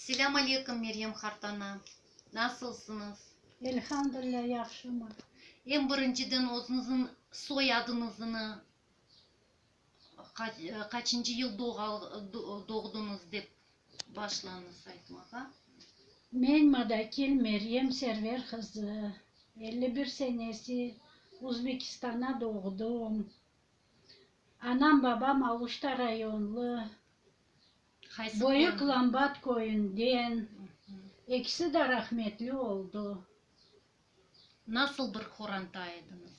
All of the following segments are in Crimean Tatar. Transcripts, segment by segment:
Selâm aleyküm, Meryem hartana! Nasılsıñız? Elhamdülilâ, yahşımız. Eñ birinciden özüñizniñ soyadıñıznı, qaçıncı yıl doğdıñız dep başlañız aytmağa. Men Madakil Meryem Server qızı, 51 senesi Uzbekistana doğdım. Anam, babam Aluşta rayonlı, Qaysı Böyük köyünden? Lambat köyünden. Ekisi de rahmetli oldı. Nasıl bir horanta ediñiz?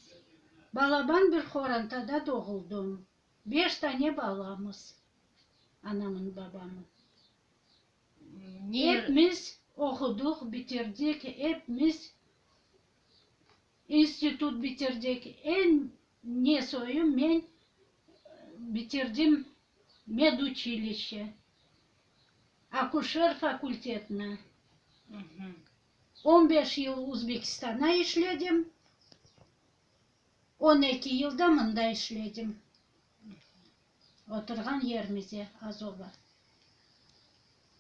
Balaban bir horantada doğuldım. Beş tane balamız, anamın, babamın. Ne yer? Epimiz oquduq, bitirdik, epimiz institut bitirdik. Eñ ne soyu men bitirdim meduçilişçe, akuşer fakultetini. 15 yıl Uzbekistana işledim, 12 yıl da mında işledim, oturğan yerimize, Azova.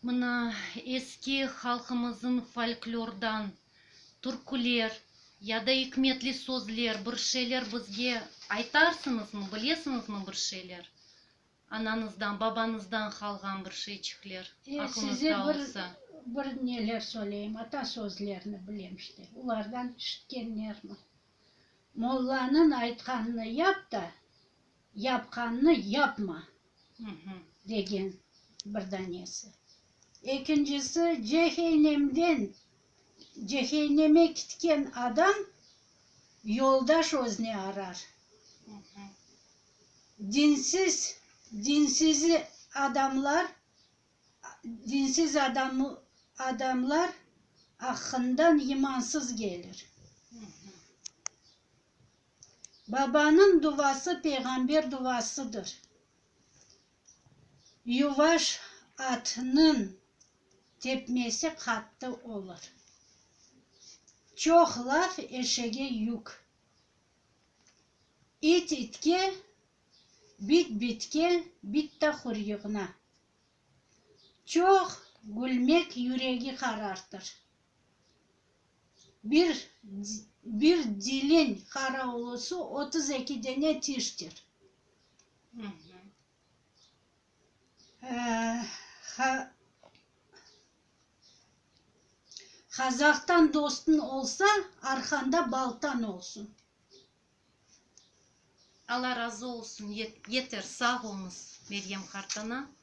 Mına eski halqımızıñ folklordan türküler ya da ikmetli sözler, bir şeyler bizge aytarsıñızmı, bilesiñizmi bir şeyler? Anañızdan, babañızdan qalğan bir şeyçikler Size aqlıñızda bir olsa. bir neler söyleyim, ata sözlerini bilem işte, olardan işitkenlermi. Mollanıñ aytqanını yap da, yapqanını yapma, degen bir danesi. Ekincisi, ceheynemden cehenneme kitken adam yoldaş özüne arar. Dinsiz, dinsiz adamlar, dinsiz adam, adamlar aqqından yımansız gelir. Babanıñ duvası peyğamber duvasıdır. Yuvaş atnıñ tepmesi qattı olur. Çoq laf eşege yük. İt itke, bit bitke, bit ta huryığına. Çoq gülmek yüregi qarartır. Bir bir dilin qaravullısı 32 dene tiştir. Qazaqtan dostun olsa, arqanda baltan olsun. Alla razı olsun, yeter, sağ oluñız, Meryem qartana.